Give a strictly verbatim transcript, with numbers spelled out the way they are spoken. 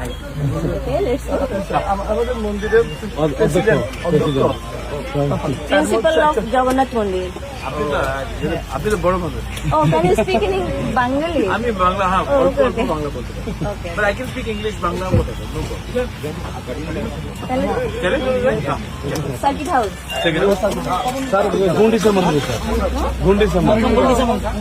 Okay, let's go. আম-, আমাদের মন্দিরের অ-, অধ্যক্ষ, প্রেসিডেন্ট, অধ্যক্ষ। President. Principal of Jagannath Mandir. আপনি তো, আপনি তো বড় মানুষ। Oh, can you speak in Eng-, Bangali? আমি বাংলা, হ্যাঁ, Oh, অল্প okay, অল্প okay. বাংলা বলতে পারি। Okay. But I can speak English, Bangla, whatever, no problem। তাহলে চলে? হ্যাঁ। Circuit House। স্যার, গুন্ডিচা মন্দির, স্যার। গুন্ডিচা মন্দির।